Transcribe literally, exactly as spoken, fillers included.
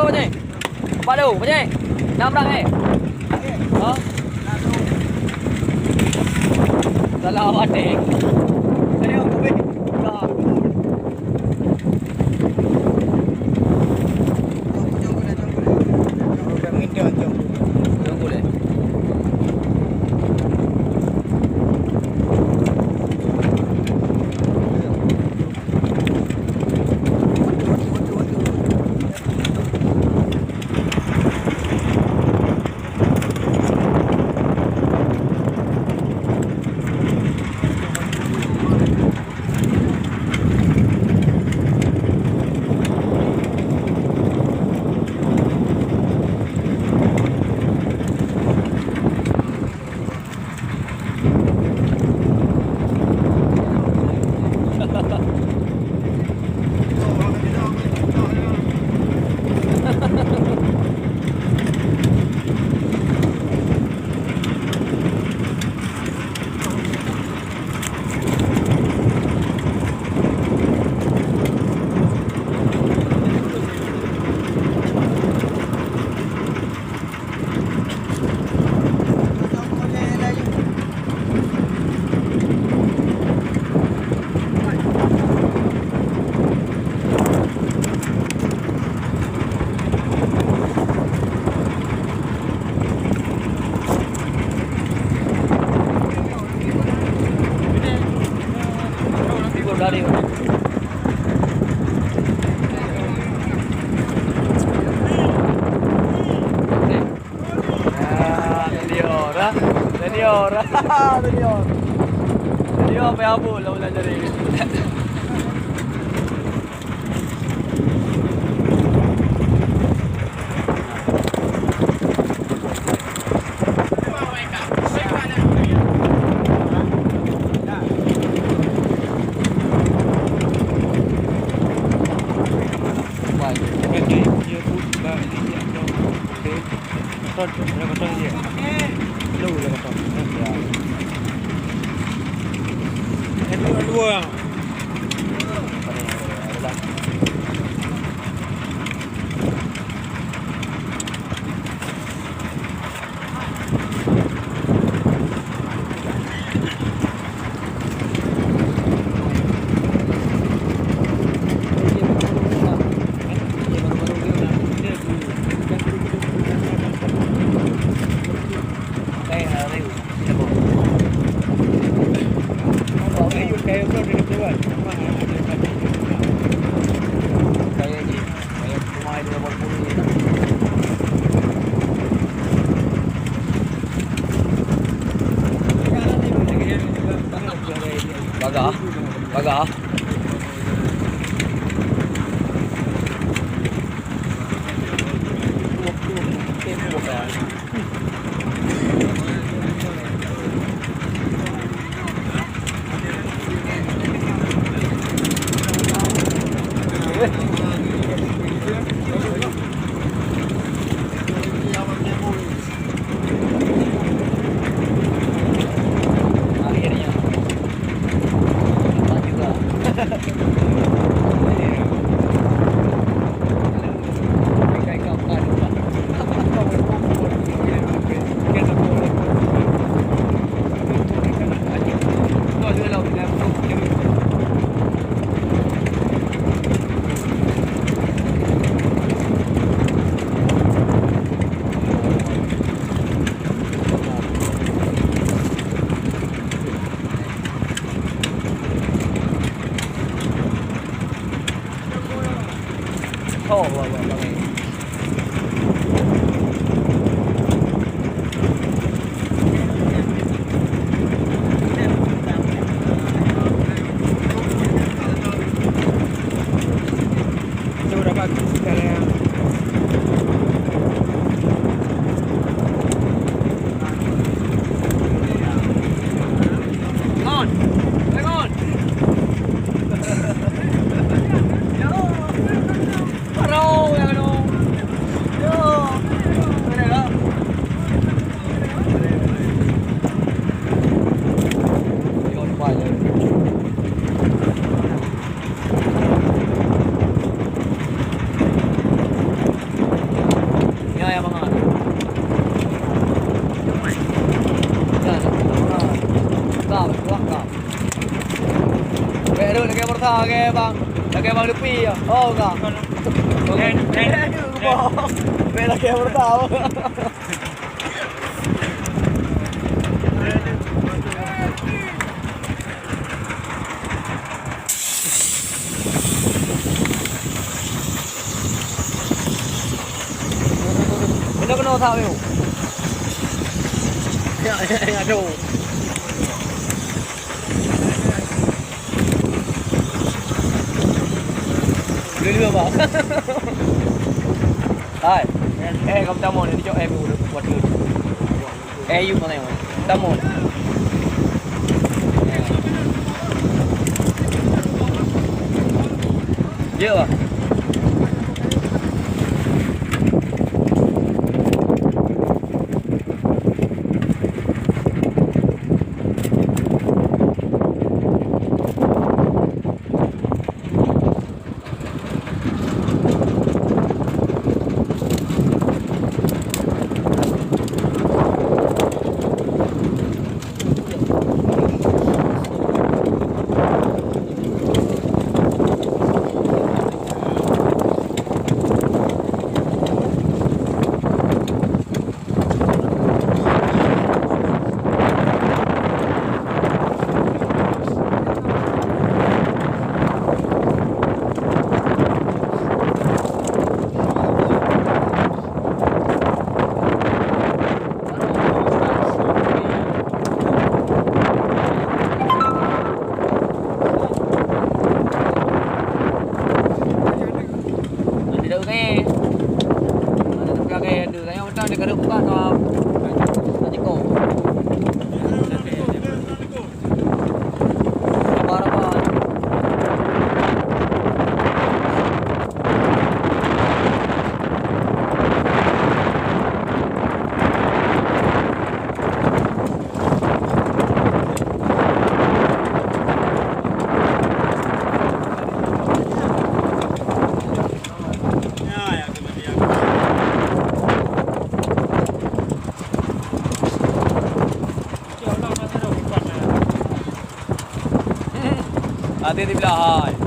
Apa ni? Empat tu, apa ni? Enam orang, eh? Ha? Salah awak, eh. Tadi aku pergi. Dah. Ya, senior, ha? Senior, ha? Senior. Senior apa yang abul lah ulang jari. Kosong, ada kosong je. Lu ada kosong. Ya. Satu, dua. Bagah, bagah. Akhirnya. Dapat juga. Oh, wah, wah, wah. Itu udah bagus sekarang. Come on. Come on. Yo. Parau yang anu. Yo. Boleh lah. Yo, lupa je. Lagèe bang, lagèe bang Lutfi ya. Oh, enggak. Bèk lagèe ureueng tau. Keunoe-keunoe that, Weu. Ya, ya, ya, aduh. Dua-dua, Bang. Hai. Eh, kamu tamu ni, cok, eh, buat dulu. Eh, yuk, mana yang? Tamu. Ya, Bang. Até di beulahai.